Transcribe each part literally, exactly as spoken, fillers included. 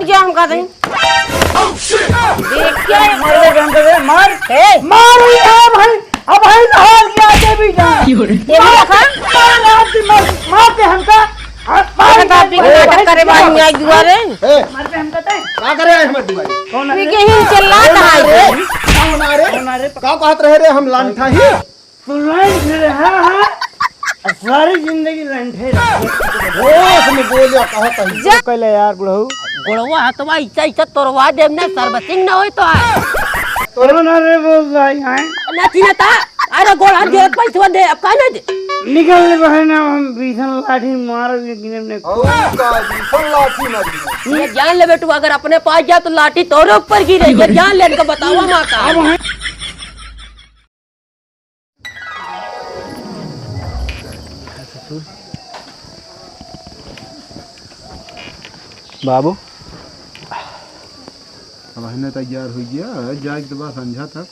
जा हम कहते हैं। देख क्या है? मार दे, हम कहते हैं, मार। ए! मार ही है भाई। अब भाई तो हार गया, देवी जान। ये भी मार, देखा? मार, मार, मार, मार दे हमका। हाँ, मार देखा तो दे, आप भी भाई, नाटक भाई, करे भाई, वाली आज दुआरे। ए, मार दे हमका ते। का करे आए हमारे दुआरे? कौन ये है? कहीं चिल्ला अरे, रहा मार है। रे। कौन आ रे? कौन आ रे? का कहत रहे रे हम लांठा ही? तो लंठ रहे, हाँ, हाँ। सारी जिंदगी लंठे रहे। होश में बोलिया, कहत है। जा। कहले यार बुढ़ऊ। गोड़वा हथवा इच्छा इच्छा तोड़वा देब ना, सर्विसिंग ना होई तो आए। तोड़ो ना रे बोल भाई, हैं? ना थी ना ता। अरे गोड़ हाथ जोड़त पैसवा दे, अब काहे ना दे? निकल ले बहन, अब हम भीषण लाठी मार के गिने ने। और का भीषण लाठी मार गिने? ये जान ले बेटू, अगर अपने पास जा तो लाठी तोरे ऊपर गिरे। ये जान ले, इनका बतावा माता। अब हम बाबू, अब हने तैयार हो गया, जाए के तो बा संझा तक।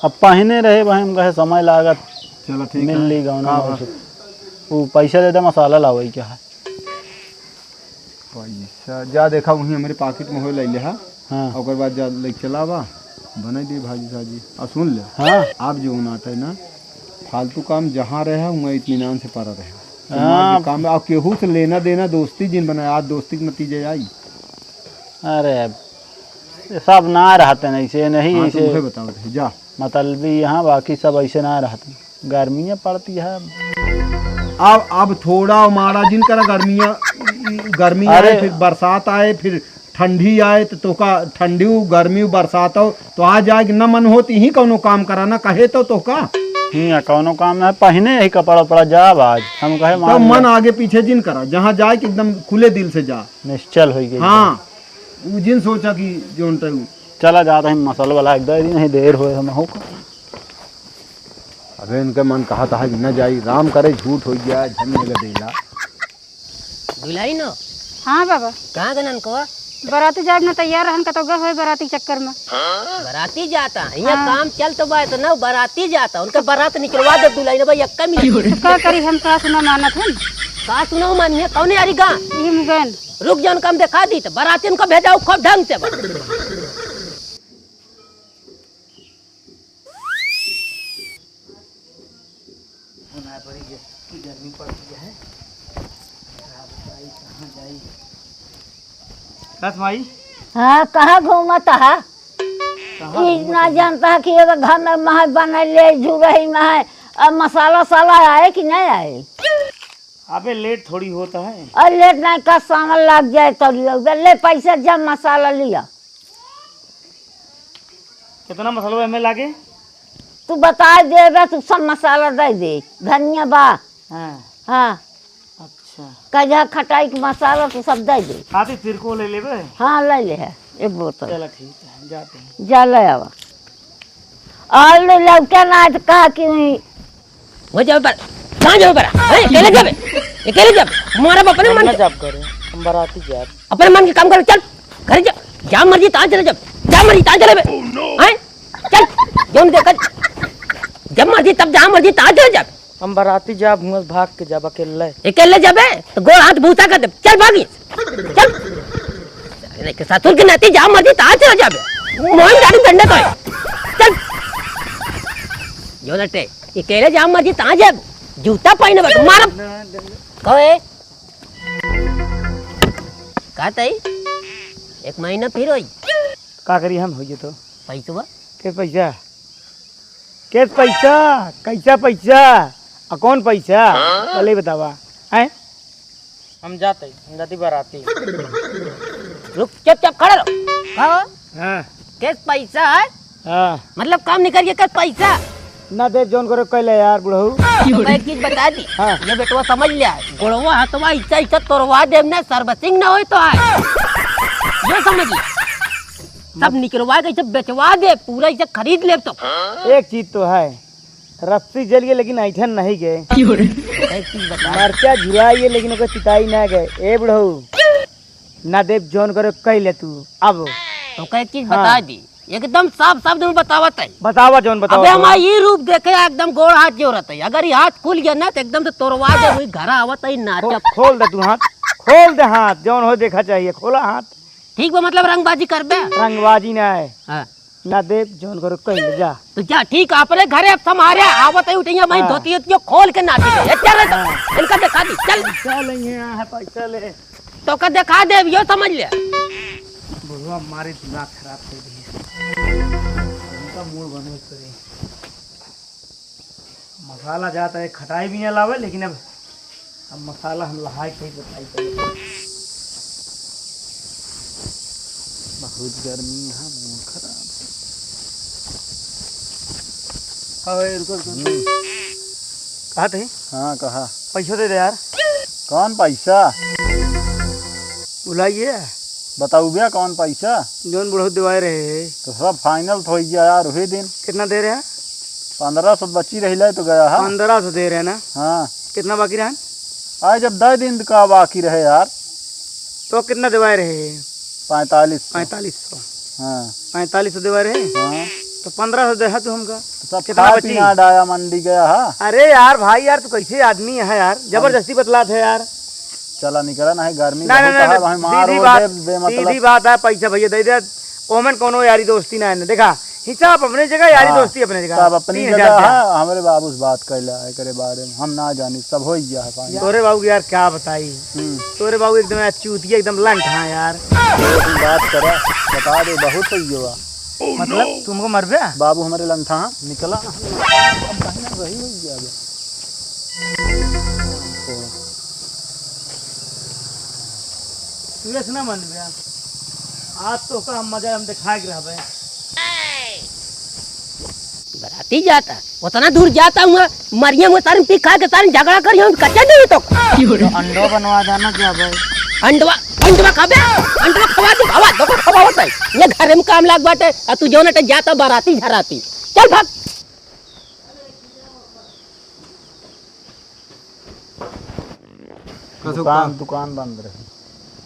अब पहिने रहे भाई, हम कहे समय लागत। चलो ठीक मिल है। ली गौना का भाई बा? से। वो पैसा दे दे, मसाला लावे के है। पैसा जा देखा, वहीं हमरे पाकिट में होए लइले हा। हाँ। ओकर बाद जा लेके चला बा, बनाई दे भाजी साजी। आ सुन ले, हाँ। आप जो नाट है ना, फालतू काम जहाँ रहे, वहाँ इत्मीनान से पड़ा रहे। हाँ। दिमाग के काम, आप केहू से लेना देना, दोस्ती जिन बनाए, आज दोस्ती के नतीजे आई। अरे, ये सब ना रहते हैं ऐसे, नहीं हाँ, तो ऐसे। उहे बताओ, जा। मतलबी यहाँ, बाकी सब ऐसे ना रहते। गर्मियाँ पड़ती है। अब, अब थोड़ा माड़ा जिन करा, गर्मियाँ, गर्मी अरे। आए, फिर बरसात आए, फिर ठंडी आए, तो तोका ठंडी, गर्मी, बरसात हो, तो आ जाए कि न मन होती ही कौनो काम करा, ना कहे तो तोका। हम्म, कौनो काम ना, पहिने ही कपड़ा उपड़ा जाब आज। हम कहे तो मान मन ले। आगे पीछे जिन करा, जहाँ जाए कि एकदम खुले दिल से जा। निश्चल हो गई। हाँ, उ जिन सोचा कि जोन तू। चला जात है मसल वाला, एक दो दिन ही देर होए हम हो। अबे इनके मन कहत है कि न जाई, राम करे झूठ हो गया, झन में गदेला। दुल्हन हो? हाँ बाबा। कहाँ गनन को? बराती जाब न तैयार रहन, कतौ गए होए बराती चक्कर में। बराती जाता? यहाँ हाँ। काम चल तो बा, तो न बराती जाता, उनका बरात निकलवा दे दुल्हन भाई, यक्का मिनट। तो का करी, हम सास न मानत हन। सास न मानिए, कौने आरी गा? यही मुगैन। रुक जा, उनका हम देखा दी, तो बराती उनका भेजा, खूब ढंग से बा। होना पड़ी, ये गर्मी पड़ गई है। का बताई, कहाँ जाई? बस माई। हाँ, कहाँ घूमत है? कहाँ ई घूमत ना है? जानता है कि एगो घर में महल बनल ले, जुरही में है, अब मसाला साला आए कि नहीं आए? अबे लेट थोड़ी होता है। और लेट नहीं का सामान लग जाए तो ले, ले पैसा जब मसाला लिया। कितना मसाला हमें लागे? तू बताए देबे, तू सब मसाला दे दे। धनिया बा। हाँ। हाँ। अच्छा। कजा खटाई के मसाला तू सब दे दे। खाती तिरको ले लेबे? हाँ, ले ले है, एक बोतल। चला ठीक है, जाते हैं। जा ले आवा। और ले लौटा ना तो कहा कि वहीं वो जाबे पर, कहाँ जाबे पर? अरे, अकेले जाबे, अकेले जाबे। मारा अपने हम मन ना के। जाब करे, हम बराती जाब। अपने मन के काम कर, चल, घर जा, जा मर्जी, ताँ चले जाबे, जा मर्जी, ताँ चले बे। हैं? चल, जौन देखत, जब मर्जी, तब जहाँ मर्जी, ताँ चले जाबे। हम बराती जाब, हुआँ से भाग के जाब अकेले। अकेले जाबे, तो गोड़ हाथ भूसा कर दे, चल भागी, चल। अरे, के ससुर के नाती, जहाँ मर्जी, ताँ चले जाबे। मोहन गाड़ी डंडे तो है। चल। जो लटे। अकेले जहाँ मर्जी तहाँ जाब, जूता पहिने बा, मारब। कहे? का तई? एक महीना फिर होई। का करी हम होइए तो? पैसवा? के पैसा? के पैसा? कैसा पैसा? आ कौन पैसा? पहले ही बतावा। हैं? हम जाते, हम जाती बराती। रुक, चुपचाप खड़ा रहो। का हो? हाँ। केस पैसा है? हाँ। मतलब काम निकल गया, केस पैसा? ना दे, जौन करे कैले यार, बुढ़ऊ। तो मैं एक चीज बता दी। हाँ। ये बेटवा समझ लिया, गोड़वा हथवा इच्छा इच्छा तोड़वा देब ना, सर्विसिंग ना होई तो है। ये समझ लिया। सब निकलवा के इसे बेचवा दे, पूरा इसे खरीद ले तो। एक चीज तो है, रस्सी जल गए लेकिन ऐठन नहीं गए। एक चीज बता। मरचा झुराइए लेकिन ओकर चिताई ना गए। ए बुढ़ऊ, ना देब जौन करे कह ले तू। अब तो एक चीज हाँ। बता दी, एकदम साफ साफ तुम बतावत है। बतावा जौन बतावा अबे तू। हमारा ये रूप देखे एकदम गोड़ हाथ जोड़त है, अगर ये हाथ खुल गया ना तो एकदम से तोड़वा दे, वही घर आवत है खो-, नाचत। खोल दे तू हाथ, खोल दे हाथ, जौन हो देखा चाहिए, खोला हाथ। ठीक बा, मतलब रंगबाजी करबे? रंगबाजी ना है। हाँ। ना देब, जौन करो कह ले जा। तो जा, ठीक है, अपने घरे अब संभारे, आवत है उठिया, मैं हाँ। धोती उतिया खोल के नाच दे। ये चल रे, हाँ। इनका दिखा दी, चल। पैसा लेंगे यहाँ, पैसा ले। तो का दिखा दे, यो समझ ले। बुढ़वा मारे दिमाग खराब कर दिए। उनका मूड बंद करे। मसाला जाता है, खटाई भी नहीं लावे, लेकिन अब, अब मसाला हम लहाई के ही बताई पहले। बहुत गर्मी है, मूड खराब है। हाँ भाई, रुको, रुको, रुको। हम्म। कहा थे? हाँ, कहा। पैसा दे दे यार। कौन पैसा? बुलाइए। बताऊ भैया, कौन पैसा? जौन बुढ़ऊ देवाए रहे। तो सब final तो हो गया यार, वही दिन। कितना दे रहे हैं? पन्द्रह सौ बची रही, ले तो गया है। पन्द्रह सौ दे रहे हैं ना? हाँ। कितना बाकी रहा? आज जब दस दिन का बाकी रहे यार। तो कितना देवाए रहे? पैंतालीस सौ। पैंतालीस सौ। हाँ। पैंतालीस सौ देवाए रहे? हाँ। तो पन्द्रह सौ दे है तू हमका। तो सब कितना खा बची? पीना डाया मंडी गया है। अरे यार भाई यार, तू कैसे आदमी है यार, जबरदस्ती बतलात है यार। चला निकला, नहीं गर्मी ना, ना, बहुत ना, है, ना, भाई मार सीधी और बात, दे, बेमतलब। सीधी बात है, पैसा भैया दे दे, ओमन कोनो यारी दोस्ती ना है ना। देखा, हिसाब अपने जगह, यारी हाँ, दोस्ती अपने जगह। सब अपनी तीन हजार जगह रुपया। है, हमरे बाबू से बात कैला एकरे बारे में, हम ना जानी, सब हो गया है पानी। तोरे बाबू के यार क्या बताई, हम्म। तोरे बाबू एकदम यार चूतिया, एकदम लंठ है यार। तू बात करा, बता दे, बहुत सही हुआ। मतलब, तुमको मरबे? बाबू हमरे लंठा, हाँ, निकला ना, हम अब बहिना रही हो गया बे। तू ऐसे ना मन बे। आज तो का मजा हम दिखा के रहबे। बराती जाता, उतना दूर जाता हुआ, मरिया में सारे पी खा के सारे झगड़ा करी हम कच्चा दे तो। तो अंडो बनवा जाना क्या भाई? अंडवा, अंडवा खाबे? अंडवा खवा दे, खवा दो, खवा होता है। ये घर में काम लाग बाटे, आ तू जौन अटे जाता बराती झराती। चल भाग। कसो दुकान, का? दुकान बंद रही।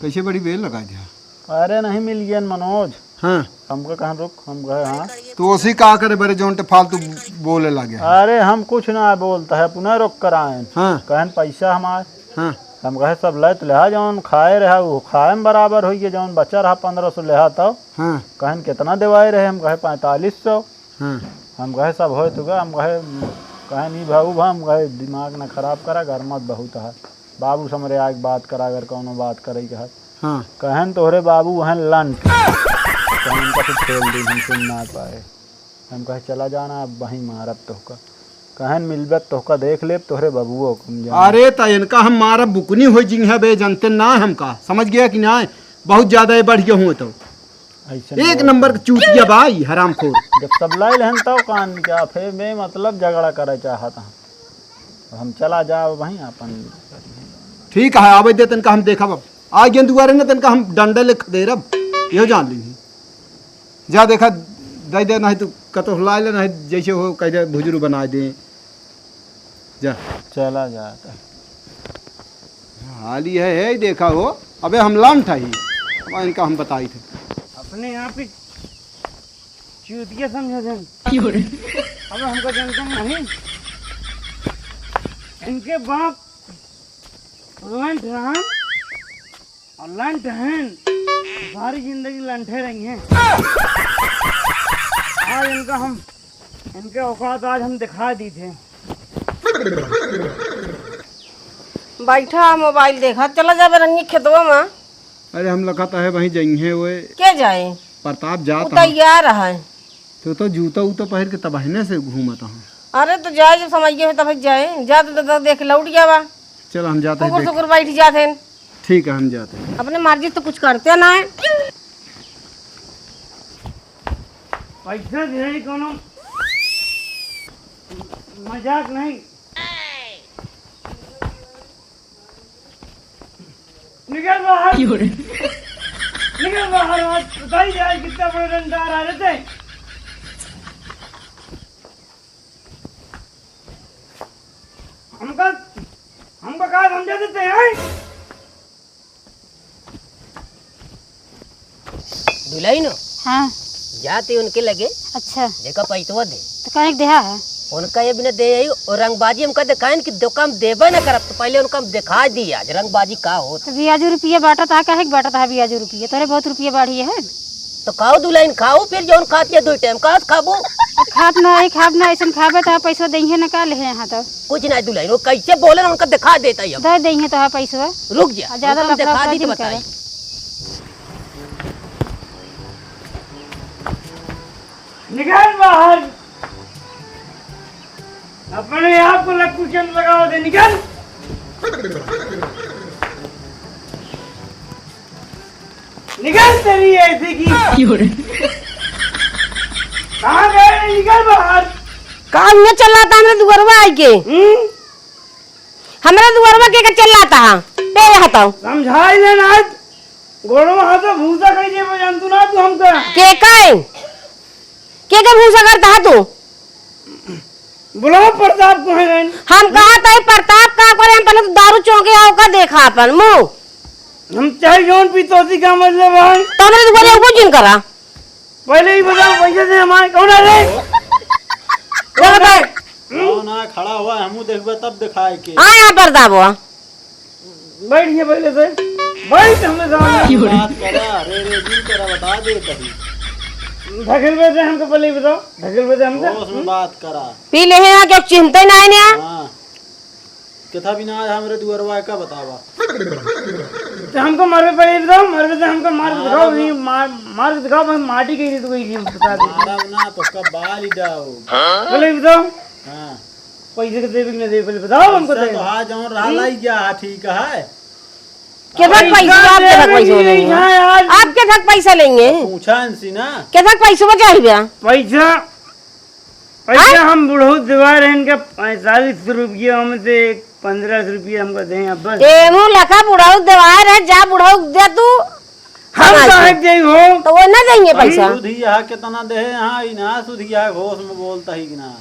कैसे बड़ी बेल लगा दिया? अरे नहीं मिल गया मनोज। हाँ। हमका कहाँ रुक, हम गए हाँ। तो उसी का करे बरे जौन ते फालतू बोले लागे। अरे हम कुछ ना बोलता है, पुनः रोक कर आए। हाँ। कहन पैसा हमार। हाँ। हम कहे सब ले तो ले, जौन खाए रहा वो खाए में बराबर होइए, जौन बचा रहा पन्द्रह सौ लेहा तो। हाँ। कहन कितना देवाए रहे, हम कहे पैंतालीस सौ। हाँ। हम कहे सब होए तो का, हम कहे, कहे नहीं भाऊ भा, हम कहे दिमाग ना खराब करा, गरमत बहुत है। बाबू से हमरे आके बात करा, अगर कौनो बात करे के है। हाँ। कहन तोहरे बाबू हैं लंट। कहन उनका कुछ खेल दी, हम सुन ना पाए। हम कहे चला जाना, अब वहीं मारब तोहका। कहन मिलबत तोहका देख लेब, तोहरे बबुओ को हम जान। अरे त इनका हम मारब, बुकनी हो जिंग है बे, जानते ना हमका, समझ गया कि ना? बहुत ज्यादा ये बढ़ गए हुए तो। ऐसे एक बोल नंबर रहे। के चूतिया बा ई हरामखोर। जब सब लाइल हन तब कान क्या फे में मतलब झगड़ा करे चाहत हन। हम चला जाब वहीं अपन। ठीक है, आवे दे तनका हम देखब। अब आ गए दुआरे न तनका हम डंडे ले खदेरब। यो जान ली। जा देखा, दे दे नहीं तो कतो ला ले नहीं जैसे हो कह दे भुजरू बना दे। जा। चला जाता। हाली है, है देखा हो। अबे हम लान ठाही। अब इनका हम बताई थे। अपने आप ही चूतिया समझे थे। क्यों रे? अब हमको जनता नहीं। इनके बाप लंठ रहन और लंठ हैं। सारी जिंदगी लंठे रही हैं। आज इनका हम, इनके औकात आज हम दिखा दी थे। बैठा मोबाइल देखा, चला जाबे रनिया खेतवा में। अरे हम लखत है वहीं जइहे ओए। के जाए? प्रताप जात वो हन। तैयार है। तो, तो जूता उता पहिर के तबहिने से घूमत हूँ। अरे तो जाए, जब समय हो तब जाए, जा तो, तो देख लौट जावा। चल हम जाते हैं कुकुर देख। सुकुर बैठ जाते हैं। ठीक है, हम जाते हैं। अपने मर्जी से तो कुछ करते ना है। पैसा दे रही कोनो मजाक नहीं। निकल बाहर। क्यों रे? निकल बाहर, आज बताई जाए कितना बड़ा रंगदार आ रहे थे। हमका, हमका का समझा देते हैं? दुलहिन हो? हाँ। जाते उनके लगे। अच्छा। देखा पैसवा दे। तो कहे के देहा है? उनका ये बिना दे आई, और रंगबाजी हमका दिखाइन कि दुकान देबे न करब, तो पहले उनका हम दिखा दी आज रंगबाजी का होत। तो बियाजू रुपया बांटत हा, काहे के बांटत हा बियाजू रुपया? तोरे बहुत रुपया बाढ़ी है। तो खाओ दुल्हन, खाओ फिर जौन खाती है दो टाइम, कहाँ से खाबो? खात ना है, खाब ना, ऐसन खाबे तो पैसा देइहे ना, का लेहे यहाँ तो। कुछ नहीं दुल्हन, वो कैसे बोले ना, उनका दिखा देता ही हम। दे देइहे तो पैसा। रुक जा, आ, ज्यादा उनका हम लफड़ा दिखा दी तो जिन बताई। करा। निकल बाहर। अपने आप को लक्कू चंद लगाओ दे, निकल। निकल तेरी ऐसी की। क्यों रे? कहाँ गए? निकल बाहर। का इहाँ चल रहा था हमरे दुआरवा आई के? हम्म? हमरे दुआरवा के, के चल रहा था? बे यहाँ तो। समझाई ले ना आज। गोड़वा हाथ में भूसा खाई दे, जानतू ना तू हमका। के का है? के के भूसा करता है तू? बुलाओ प्रताप को है। हम कहा था प्रताप का करे, हम पहले तो दारू चौके आओ का देखा अपन मुंह। हम चाहे जौन पी तोसी का मतलब भाई। तो हमरे दुआरे ऊपर जिन करा। पहले ही बताओ पैसे से हमारे कौन है रे? कौन है? कौन है? खड़ा हुआ, हमू देखबे तब दिखाए के। हाँ, यहाँ प्रताप हुआ। बैठ गया पहले से। बैठ हमरे सामने। बात करा, रे, रे, दिल करा, बता दे कहीं। ढकेल में से हमको पहले ही बताओ। ढकेल में से हमको। होश में बात करा। पी ले हैं, क्या चिंता ही ना है ना? हाँ। किथा भी ना आया हमरे दुआरवा का बतावा। तो हमको मारबे पहले ही बताओ, मारबे तो हमको मार के दिखाओ, मारबे। नहीं मार, मार के दिखाओ, भाई माटी कहीं नहीं तो कोई नहीं बता दे। मारब ना तो कब बाल ही डाओ। पहले ही बताओ। हाँ। पैसे के देबे कि ना देबे, पहले बताओ हमको पैसा तो। तो हाँ, जौन रहा हम्म? लाई गया, हाँ, ठीक है। केथक पैसा पैसा, आप केथक देबे पैसा कि नहीं? लेंगे? हाँ यार। आप केथक पैसा लेंगे? पूछा इनसे ना। केथक पैसा चाहिए? पैसा, पैसा हाँ? हम बुढ़ऊ देवा रहे इनका पैंतालीस रुपया, हम से एक पन्द्रह रुपया हमको दें आप बस। एमू लखा बुढ़ऊ देवा रहे, जा बुढ़ऊ दे तू। हम समझ काहे गए। के देई हो? तो वो ना देंगे भाई, पैसा। सुधिया कितना दे यहाँ, ई ना सुधिया होश में बोलता ही कि ना।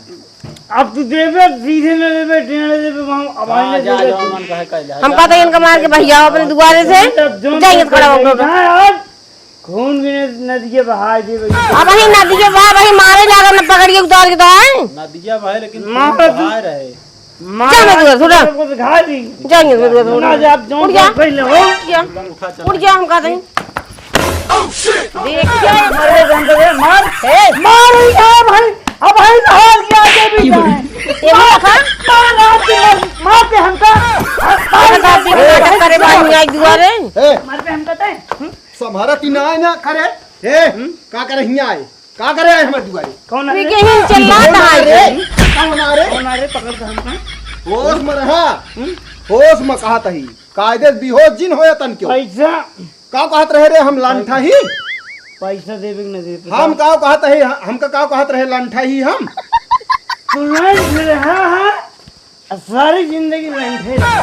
अब तू देबे, सीधे न देबे, टेढ़े देबे, हम अब हाँ, आइने जा, देबे जा, तू। मन कहे कह जा, हम जा। कहते हैं इनका मार के भैया अपने दुआरे से, अब जौन जाइए तो खड़ा हो गया। हाँ, अब खून भी न-, नदिया बहा देबे। अब वही नदिया बहा, वही मारे लागल न पकड़ के उतार के तो है। नदिया बहे, लेकिन मार खून तू। बहा रहे। मार जा, मैं दूर, थोड़ा। सबको दिखा दी। जाएंगे, दूर, दूर, दूर। ना जा, आप जौन उठ जा। कर पहले हो। उठ जा। उठ जा, हम कहते हैं। देख क्या है? मारे जान दे, मार। ए। मार ही खा भाई। अब भाई तो हार गया, आगे भी जाए। ये मार, मार खा। मार, मार, मार, मार दे हमका। मार, मार, नाटक करे बानी आई दुआरे। ए। मार दे हमका ते। हम्म? सम्हारा ती ना आए ना करे। ए, हम्म? का करे हियाँ आए? का करे आए हमारे दुआरे? कौन है? ठीक है, ही चिल्लात कौन है है। रे? कौन है रे? कौन है रे? पकड़ के हमका। होश में रहा। हम्म? होश में कहत ही। कायदे से बेहोश जिन होया तन क्यों? पैसा। का कहत रहे रे हम लांठा ही? पैसा देबे कि ना देबे? हम का कहत ही? हमका का कहत रहे लांठा ही हम? तू लांठ ले, हाँ, हाँ। आ सारी जिंदगी लंठे रहे।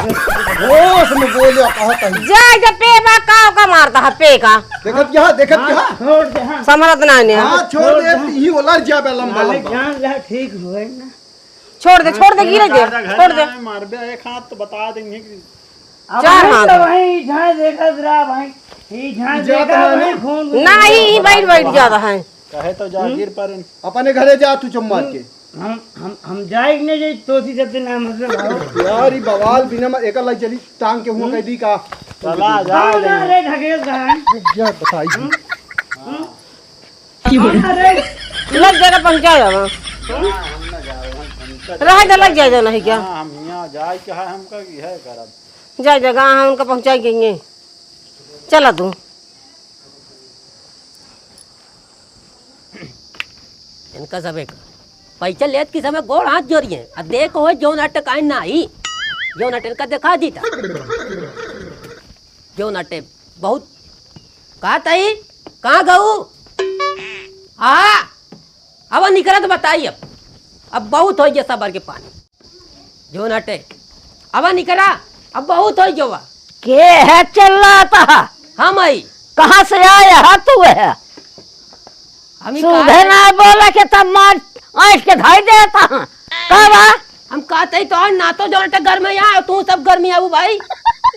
होश में बोले कहत ही। जा, जा, पे बा, का, का मारता है, पे का? देखत क्या, देखत हाँ, क्या? छोड़ दे, हाँ। समरत ना ने। हाँ, छोड़ छोड़ दे, दे। ही उलर जाबे लंबा, मालिक लंबा। जान जा, ठीक होए ना। छोड़ दे, हाँ, छोड़ दे, गिरे दे, तेरा घर छोड़ दे। ना है, मारबे एक हाथ तो बता देंगे कि अब चार हम हाथ। तो वहीं झांय देखत रहा भाई, ही झांय जात देखा है भाई, ना। खून ना, ही, ही बैठ, बैठ जाता है। कहे तो जागीर पर इन। अपने घरे जा तू चुम्मा के। हम, हम, हम जाए कि नहीं जाए, तोसी सबसे नाम हंसे भाव। यार, ई बवाल बिना म-, एकर लाई चली, टांग के हुआ हम्म? कह दी का? चला, जा, जाओ ना जा। रे, ढकेल कहाँ है? रुक जा, बताई। हम्म? हम्म? अरे, लग जाएगा, पहुंचा जावा। हम ना जाए, हम, हम रह जा, लग जाए, जाना है क्या? हाँ, हम यहाँ जाए के है, हमका की है करब। जाए, जाए, हाँ, उनका पहुंचाई गई है। चला तू। इनका सबे का पैसा लेत की समय गोड़ हाथ जोड़िए, आ देख हो जौन अटकाइन नाही, जौन अटन का दिखा दीता, जौन अटे बहुत। का तई, कहाँ गऊ? आ, अब निकरत बताई अब, अब बहुत होइ गया सबर के पानी। जौन हटे, अब निकरा, अब बहुत होइ गवा। के है चिल्लाता? हम आई। कहाँ से आया है तू है? हम ही सुधे कहा ना बोला के तब मार ऐंठ के धाई देता है। का बा? हम कहते ही तो और ना तो जौन हटे घर में यहाँ, तू सब घर में आऊ भाई।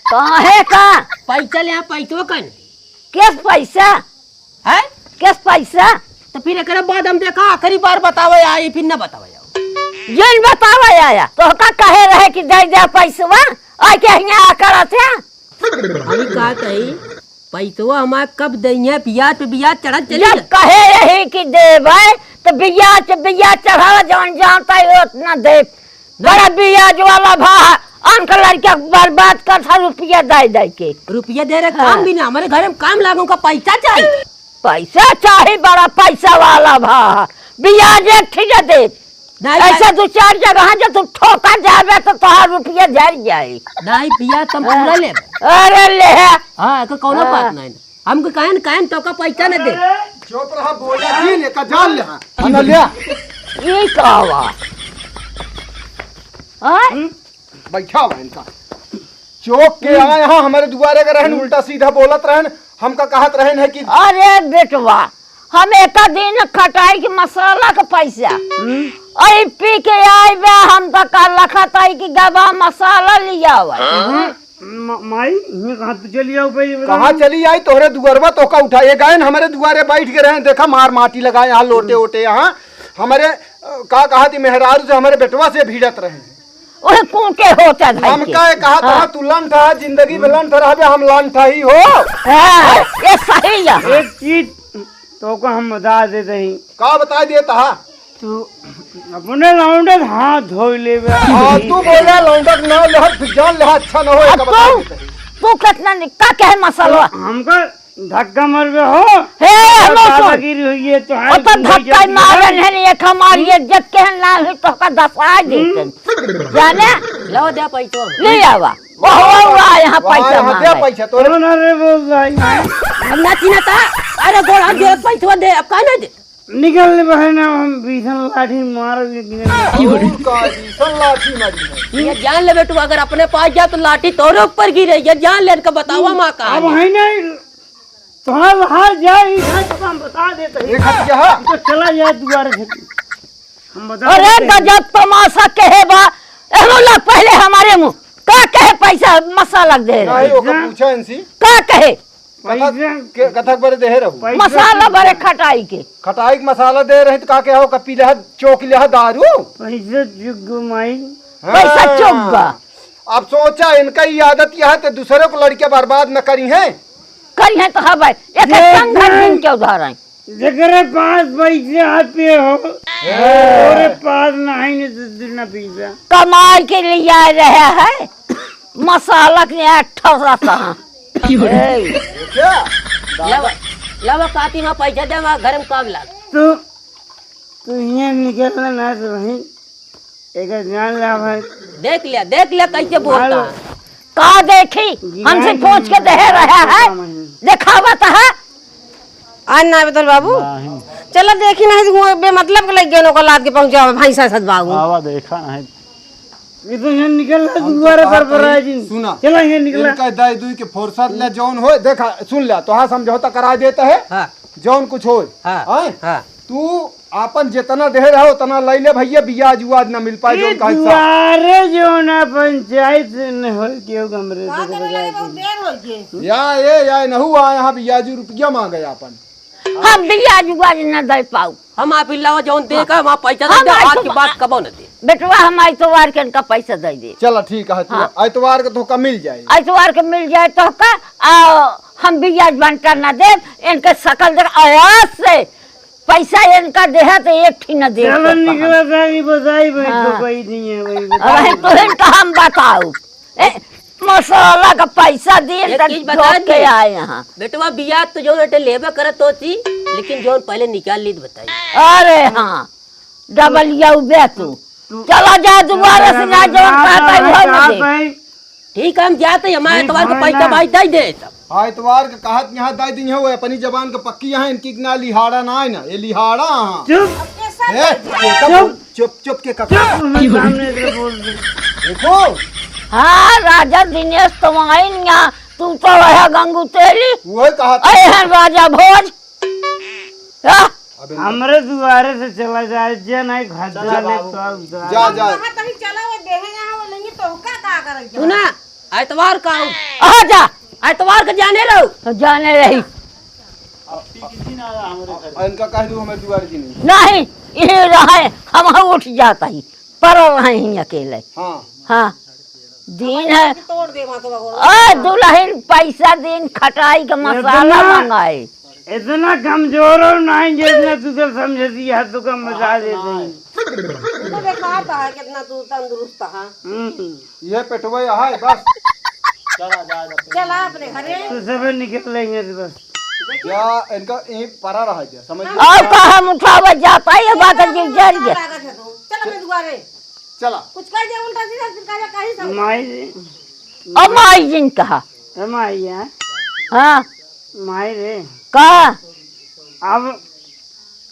काहे का? पैसा ले, यहाँ पैसो कन। किस पैसा? हैं? किस पैसा? तो फिर एकरे बाद हम देखा, आखिरी बार बतावे आई, फिर न बतावे जाओ। जिन बतावा आया, तोहका कहे रहे कि दे दे पैसवा, आइ के हियाँ आ करत है। अभी का कही, पैसवा हमार कब दइहे, बियाज पे बियाज चढ़त चली जब जा। कहे रही कि देबै, तो बियाज पे बियाज चढ़ावा, जौन जानता है उतना दे। बड़ा बियाज वाला भा, अंक लड़का बर्बाद कर था रुपया दे दे के। रुपया दे रहे, हाँ। काम भी ना, हमारे घर में काम लागू का पैसा चाहिए। पैसा चाही, बड़ा पैसा वाला भा, बियाज एक ठे दे। नहीं, ऐसे नहीं। दो चार जगह जब तू ठोका जाबे तो तोहार रुपया झर जाई। नहीं, बियाज तुम हाँ। पूरा लेबे। अरे ले। हाँ, तो कौनो हाँ। बात नहीं। हमको कहन, कहन तोका पैसा न दे। चुप रहा, बोला जी, लेकर जान ले। हाँ, ना ले। ये का हुआ? हाँ? हम्म? बैठा हुआ इनका। चौक के हम्म। आए यहाँ हमरे दुआरे के रहन, हम्म। उल्टा सीधा बोलत रहन, हमका कहत रहन है कि अरे बेटवा, हम एक दिन खटाई के मसाला के पैसा, हम्म। अई पी के आइबे, हम तो का लखत आई कि गबा मसाला लियावे। हम्म। म-, माई, हियाँ कहाँ तू चली आओ भाई, कहाँ चली आई? तोहरे दुआरवा तोका उठाए गए न, हमरे दुआरे बैठ के रहे, देखा मार माटी लगाए यहाँ, लोटे ओटे यहाँ, हमरे, अ, का कहा थी, मेहरारू से, हमरे बेटवा से भिड़त रहे। ओहे कौन के होता है भाई के? हमका ये कहा था, हाँ। तू लंठ है, जिंदगी में लंठ रहबे, हम लंठ ही हो। हाँ, ये सही है। एक चीज तोका हम बता देते ही। का बता देता है? तू अपने लौंडे के हाथ धोई लेबे। हाँ, तू बोला लौंडा के नाम लेहत, फिर जान लेहा अच्छा न हो, अब एक बता तू, देते हैं। तू कितना नि-, का कहे मसलवा? हमका धक्का मरबे हो। हे, हम सुन। दादागिरी हुई है, तो ओ तो धक्का मारन है, एक हमारी इज्जत के है, ना हुई तो का दफा देते। हम्म। जाने? लो दे पैसो। ले आवा। वो हुआ, हुआ, यहाँ वहाँ पैसा यहाँ मांगे। दे पैसा, तोरे कौन है रे वो भाई? हम ना चिन्हता। अरे गोड़ हाथ जोड़ पैसवा दे, अब का ना दे? निकल ले बहन, हम बीसन लाठी मार के गिरे। क्यों का बीसन लाठी मारी है? ये जान ले बेटू, अगर अपने पास जा तो लाठी तोरे ऊपर गिरे। ये जान ले, इनका बतावा माँ का अब है। है नहीं, तोहार हाल जाए, ई घर तो हम बता देते हैं। एक हट गया है। तो चला जाए दुआरे से। हम बता अरे देते हैं। गजब तमाशा कहे बा। एहो ला पहले हमारे मुँह। का कहे पैसा मसाला दे रहे? नहीं, ओका पूछा इनसे। का कहे? कथक पैसा के, कथक बरे देहे रहू। पैसा मसाला बरे खटाई के। खटाई के मसाला दे रहे तो का के हो, कपी लेहा, चोक लेहा दारू? पैसा चुग गो माई। हाँ। पैसा चुग बा। अब सोचा, इनका ई आदत यह है तो दूसरे को लड़के बर्बाद न करी हैं। करी हैं तो हब है। एक जे संग घर जिन के उधार हैं। जेकरे पास पैसे आते हो, हाँ। ओरे पास नहीं, नहीं तो दिन पैसा। कमाई के लिए आ रहा है। मसाला के अट्ठा रहता है। ए। देखा? लावा, लावा काती माँ पैसा दे, माँ घर में काम लाग। तू, तू हियाँ निकलना ना तो वहीं एक जान ला भाई। देख लिया, देख लिया कैसे बोलता है। का देखी? हमसे पूछ के देहे रहा है। देखावत है। आज ना बेदल बाबू। नहीं। चलो देखी नहीं, वो बेमतलब के लग गए, ओकर लाद के पहुंचा भैंसा सद बाबू। आवा देखा नहीं। ये तो यहाँ निकल रहा, हम दुआरे तो पर पर आए जी। सुना। चला यहाँ निकला। इनका दाई दुई के फुर्सत ले जौन होए, देखा, सुन ला, तोहार समझौता करा देता है। हाँ। जौन कुछ होए। हाँ, आए? हाँ। तू आपन जितना देहे रहा, उतना लई ले भैया, बियाज उआज ना मिल पाए, ई जौन का हिस्सा। दुआरे जौन है पंचायत न होए, केहू हमरे का से करे लगे, बजाए बहुत के। देर हो गई। या, ए, या, नहु आ, यहाँ बियाजू रुपया मांगे आपन। हम बियाज उआज न दे पाऊ। हम आप इलावा जौन दे का, वहाँ पैसा दे हम दे, आज आज तो की बात कबो न दे। बेटवा, हम आइतवार के इनका पैसा दे दे। चला, ठीक है, तू हाँ। आइतवार के तोहका मिल जाए। आइतवार के मिल जाए तोहका, आ हम बियाज बंटा न देब, इनके सकल देख, आज से पैसा इनका देहा तो एक ठी न देब चलो तोहका हम। निकला था, ये बताई भाई, हाँ। तो कोई नहीं है भाई, अब बताई। है तो इनका हम बताऊ। ए, मसाला का पैसा दिए एक तक चीज बता ठोक के दी। आए यहाँ। बेटवा, बियाज तो जो बेटे लेबे करत होती, लेकिन जौन पहले निकाल ली तो बताई। अरे हाँ, डबलिया उबे तू। चला जा दोबारा से, ना जौन ना कहता है, भाई, वो ना ना दे। भाई। ठीक है, हम जाते हैं, हमारे नहीं, एतवार का भाई, पैसा ना। भाई दे दे तब। हाँ, एतवार के कहत यहाँ दे दी है, वो अपनी जबान के पक्की यहाँ, इनकी ना लिहाड़ा ना है ना, ये लिहाड़ा हाँ। चुप। ए, ये सब चुप। बोल, चुप, चुप के कका। चुप, हमारे सामने से बोल दे। देखो। हाँ, राजा दिनेश तो आइन यहाँ, तू तो रहा गंगू तेली। वही कहा था। अरे हाँ, राजा भोज। हाँ। अबे हमरे दुआरे से चला जाए, जे नहीं घर जा जा ले बाबू। तो उधार। जा, जा। कहाँ तभी चला वो देहे यहाँ वो लेंगे तो का, का करे? सुना, एतवार का आऊ। आ जा। एतवार के जाने रहो। जाने रही। आ, इनका कह दू हमें दुआर की नहीं। नहीं, ये रहे, हम उठ जाता ही। पड़ल हैं ही अकेले। हाँ। हाँ। दिन है। तोड़ दे वहाँ तो बगोड़ा। ओ दुल्हन, पैसा दिन खटाई के मसाला इतना, मंगाए। इतना कमजोर हो नहीं, जितना तू सब समझती है, तू कम बता देते हैं। तू तो बेकार तो है, कितना तू तंदुरुस्त है। हम्म। ये पेटवा यहाँ है, बस। चला जा, जा, जा। चला अपने घरे। तू सब निकल लेंगे तो बस। जा, इनका यहीं परा रहा जा, समझ गया? और का हम उठावे जाता, ये बात है, जिन जर गया। लागत है तू। चल अपने दुआरे। चला। कुछ कह दे उल्टा सीधा, फिर कह दे कहीं से। माई रे। ओ माई जिन कहा। ए माई है। हाँ। माई रे। का? अब,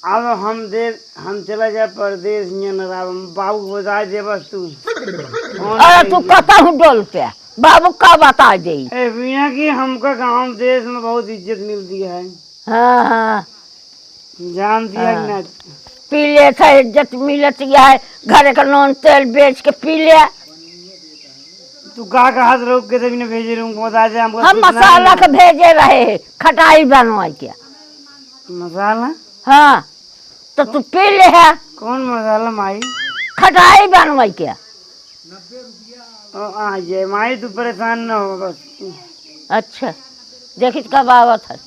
अब हम दे, हम चला जाए परदेस, नियन राम, बाबू को बताए दे बस तू। कौन अरे तू कहीं कतहूँ डोल पे, बाबू का बताए दे? ए, बिना कि हमका गाँव देश में बहुत इज्जत मिलती है। हाँ, हाँ। जानती है कि हाँ। ना? पी लेत है, इज्जत मिलत है, घरे का नून तेल बेच के पी ले। तू का कहत रहो, के तभी ने भेजे रहो, हमको बता दे, हमको हम कुछ ना मसाला मिला। के भेजे रहे, खटाई बनवाई के। मसाला? हाँ, तो तू पी ले है। कौन मसाला माई? खटाई बनवाई के। ओ, आ ये माई, तू परेशान न हो बस। अच्छा, देखित कब आवत है।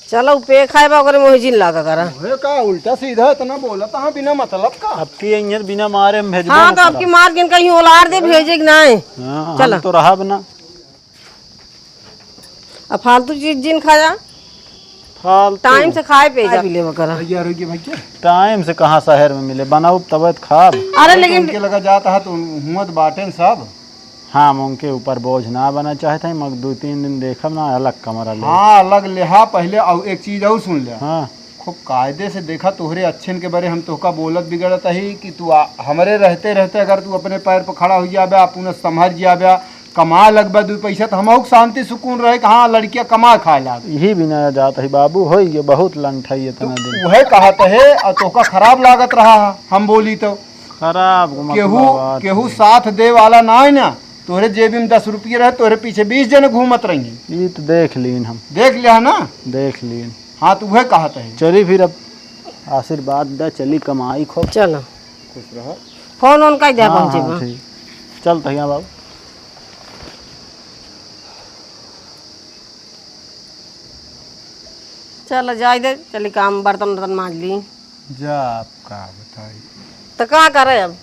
चलो, पे खाए बा, ओकरे मुँह जिन लागा करा। ओहे का उल्टा सीधा इतना बोलत हाँ बिना मतलब का? अब की इंजन बिना मारे हम भेजबे हाँ, न तो अब की करब। मार के इनका यूं उलार दे, भेजे कि नाहीं? हाँ, चला। हम तो रहब ना। अब फालतू चीज जिन खाया। फालतू। टाइम से खाए पे जा। खाए पी लेवा करा। भैया, रुकिए भैया। टाइम से कहाँ शहर में मिले? बनाउब तबे त खाब। अरे अरे तो लेकिन उनके लगा जात है तो हुआँ त बाटेन सब। हाँ, हम उनके ऊपर बोझ ना बना चाहत हई, मगर दो तीन दिन देखब ना, अलग कमरा ले। हाँ, अलग लेहा पहिले। और एक चीज और सुन ले। हाँ। खूब कायदे से देखा, तोहरे अच्छेन के बारे हम तोहका बोलत बिगड़त ही कि तू आ, हमरे रहते रहते अगर तू अपने पैर पर खड़ा हो जाबे, अपना संभर जाबे, कमा लगबे दू पैसा, तो हमहू के शांति सुकून रहे कि हाँ, लड़किया कमा खाए लाग। यही बिना जात ही बाबू, होई गयो बहुत लंठ है इतना तो दिन। वहे कहत है, और तोहका खराब लागत रहा, हम बोली तो। खराब को मत केहू, बात केहू है। साथ दे वाला ना है ना, तोहरे जेबी में दस रुपये रहे, तोहरे पीछे बीस जने घूमत रही। ये तो देख लीन हम। देख लिया ना? देख लीन। हाँ, तो वह कहत है। चली फिर अब आशीर्वाद दे, चली कमाई खूब। चलो। खुश रहो। फोन ओन कइ दे हाँ, पहुँचे हाँ, बा। ठीक। चल तहिया बाबू। चल जाए दे, चली काम बर्तन उर्तन माँज ली। जा, आप का बताई। तो का करे अब?